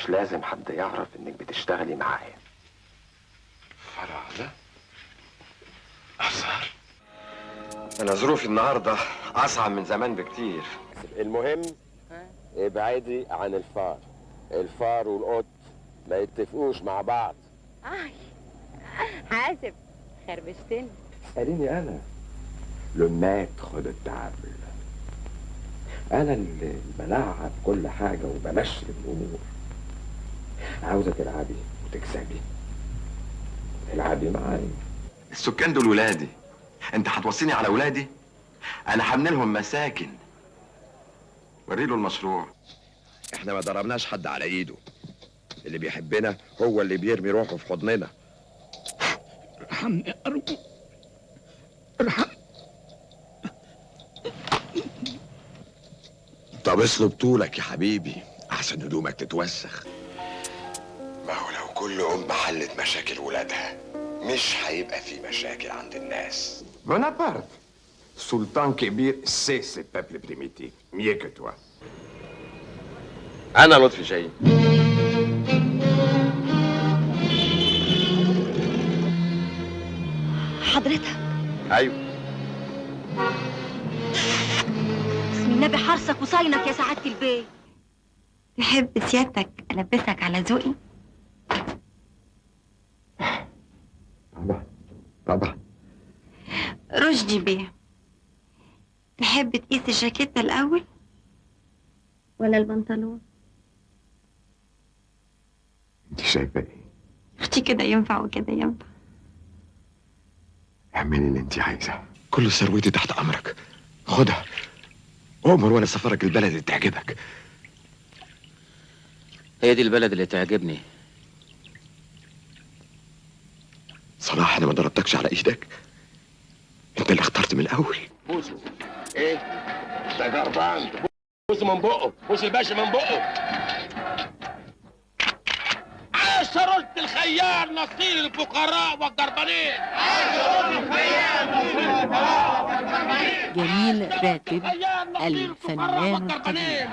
مش لازم حد يعرف انك بتشتغلي معايا. فراعنة؟ آثار؟ أنا ظروفي النهاردة أصعب من زمان بكتير. المهم ابعدي عن الفار. الفار والقط ما يتفقوش مع بعض. آي حاسب خربشتني. اسأليني أنا le maître de table، أنا اللي بلعب كل حاجة وبمشي الأمور. عاوزة تلعبي وتكسبي، العبي معايا. السكان دول ولادي، انت هتوصيني على ولادي؟ انا هبني لهم مساكن. وريله المشروع. احنا ما ضربناش حد على ايده، اللي بيحبنا هو اللي بيرمي روحه في حضننا. ارحمني ارجوك، ارحمني. طب اصلب طولك يا حبيبي احسن هدومك تتوسخ. ما هو لو كل ام حلت مشاكل ولادها مش هيبقى في مشاكل عند الناس. بونابرت سلطان كبير، c'est ce peuple primitif mieux que toi. انا لطفي شاهين. حضرتك؟ ايوه. بسم النبي حرصك وصاينك يا سعادة البيت. تحب سيادتك البسك على ذوقي؟ طبعا طبعا. رشدي بيه، تحب تقيس الجاكيتة الأول ولا البنطلون؟ انت شايفة ايه؟ اختي كده ينفع وكده ينفع. اعملي اللي انت عايزاه، كل ثروتي تحت امرك، خدها. عمر وانا سفرك البلد اللي تعجبك. هي دي البلد اللي تعجبني. صلاح انا ما ضربتكش على ايدك، انت اللي اخترت من الاول. بوسه. ايه ده جربان؟ بوسه من بقه، بوس الباشا من بقه. عاش رشد الخيال نصير الفقراء والجربانين. عاش رشد الخيال نصير الفقراء والجربانين. جميل راتب الفنان القدير.